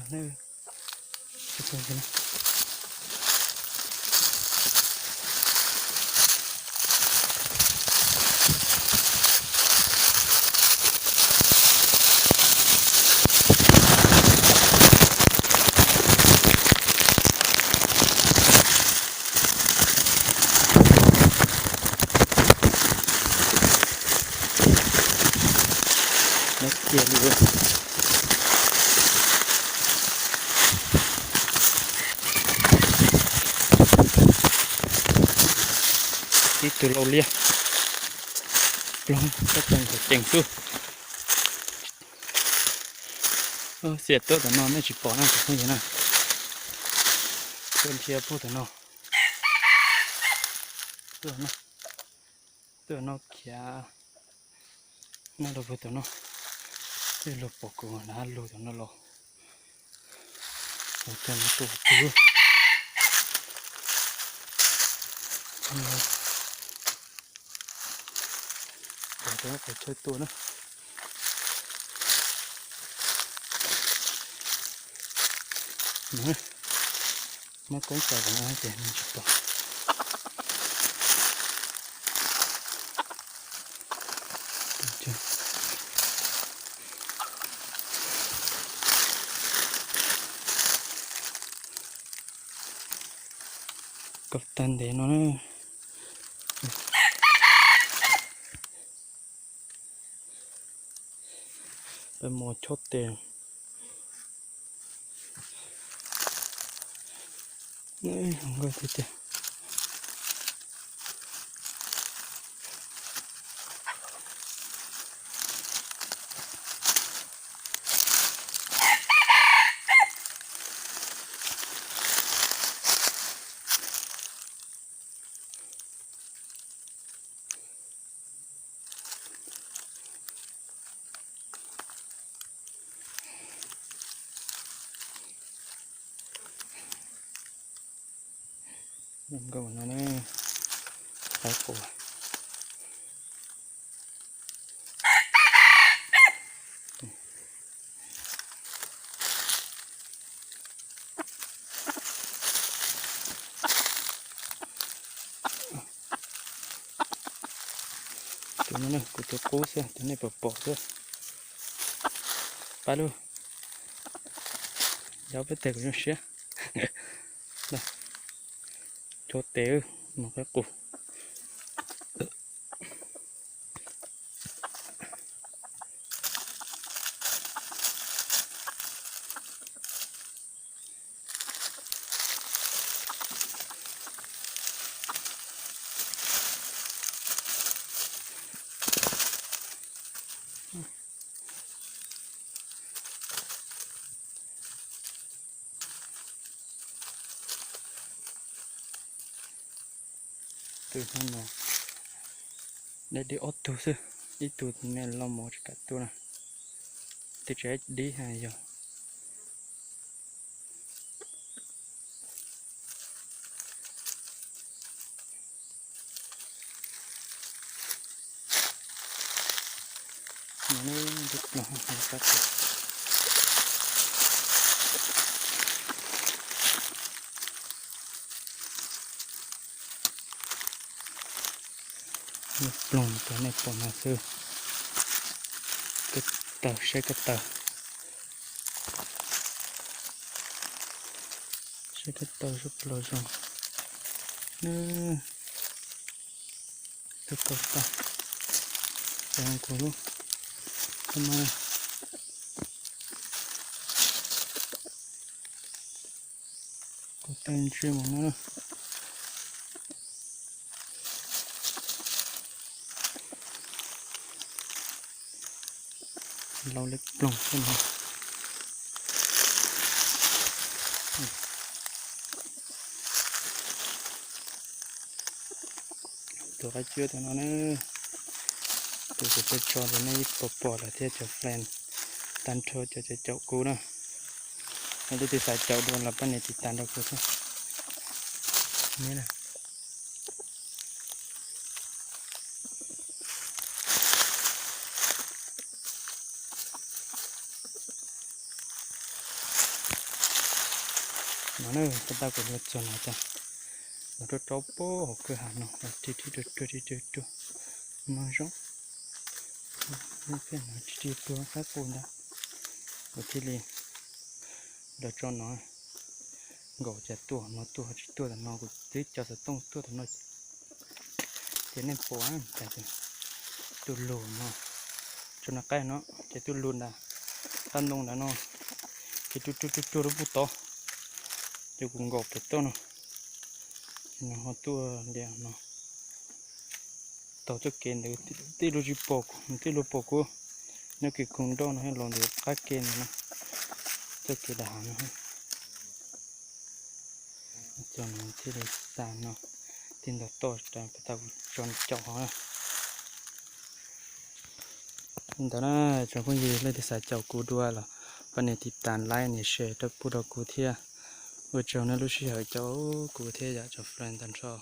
Nyob kiag li. Ib tug laus liab, ploog tab tom nkaum ceem xwb. Xiam tuaj tom no nej tsis pom na cov phooj ywg na. Tuaj dhia puag tom no. Tuaj no, tuaj no khiav. Noj rau puag tom no. Tej luag pom kuv na, luag tom no los. Ua cas no tus twg? Pom cov qhov chaw tuaj na. Muab koob tso rau no ces nws tsis pom. Kaus tag ntev no na. Peb mus chob tes. Nkauj tiag tiag. Nkauj no ne, qab qus. Tus no kuv tus qub xwb, tus nej pom pom xwb. Pab lub, yog peb teg kuv zoo siab. Chob tes, mus qab qus. Tus no dib ob tug xwb, ib tug me loj mos tsis kam tuaj na. Twb tsis dib ha yog. Ploog rau nej pom no xwb. Koj taw, saib koj taw. Saib koj taw sab plaws zoo. Tus kaus tag, kuv lub, kuv mas, kuv tej ntsej muag no. Laus li ploog xwb no. Tus qab cuab tus no na, tus kuv tso tso ntawd nej yeej pom pom lawm thiab cov fan, tag nrho cov caum kuv na. Yog leej twg xav caum dua los pab nias tiv tas nrog kuv thiab. No na, pab tab kuv los txog no cas los rau rau pab hauv kwj ha no, rig rig ruag ruag rig ruag ruag, no zoo. Peb no rig rig ruag qab qus ntag, kuv thiaj li los tso no. Nkaum cas tuaj no tuaj, tsis tuaj tam no, kuv twb cov xov tooj tuaj tam no ces nej pom cas tus lug no, tso no qaib no ces tus lug ntawd, qab ntoo ntawd no ces ruag ruag ruag ruag lub pug tod, ces kuv nkaum pem toj no, no ho tuaj liam no, taug txoj kev ntawd, tej lug tsis pom kuv, tej lug pom kuv, nyob kev khoom nrauj no los ntawm qab kev ntawd no, txoj kev dam hav no. Txog no thiaj li tas no, tig ntawm toj tas, pab tab kuv tso caum hov na. Li ntawd na, tsoom phooj ywg leej twg xav caum kuv dua los pab nias tiv tas, like, nias share rau pub rau kuv thiab. Ua tsaug nej lub sij hawm caum kuv thiab yom tsoom friend tag nrho.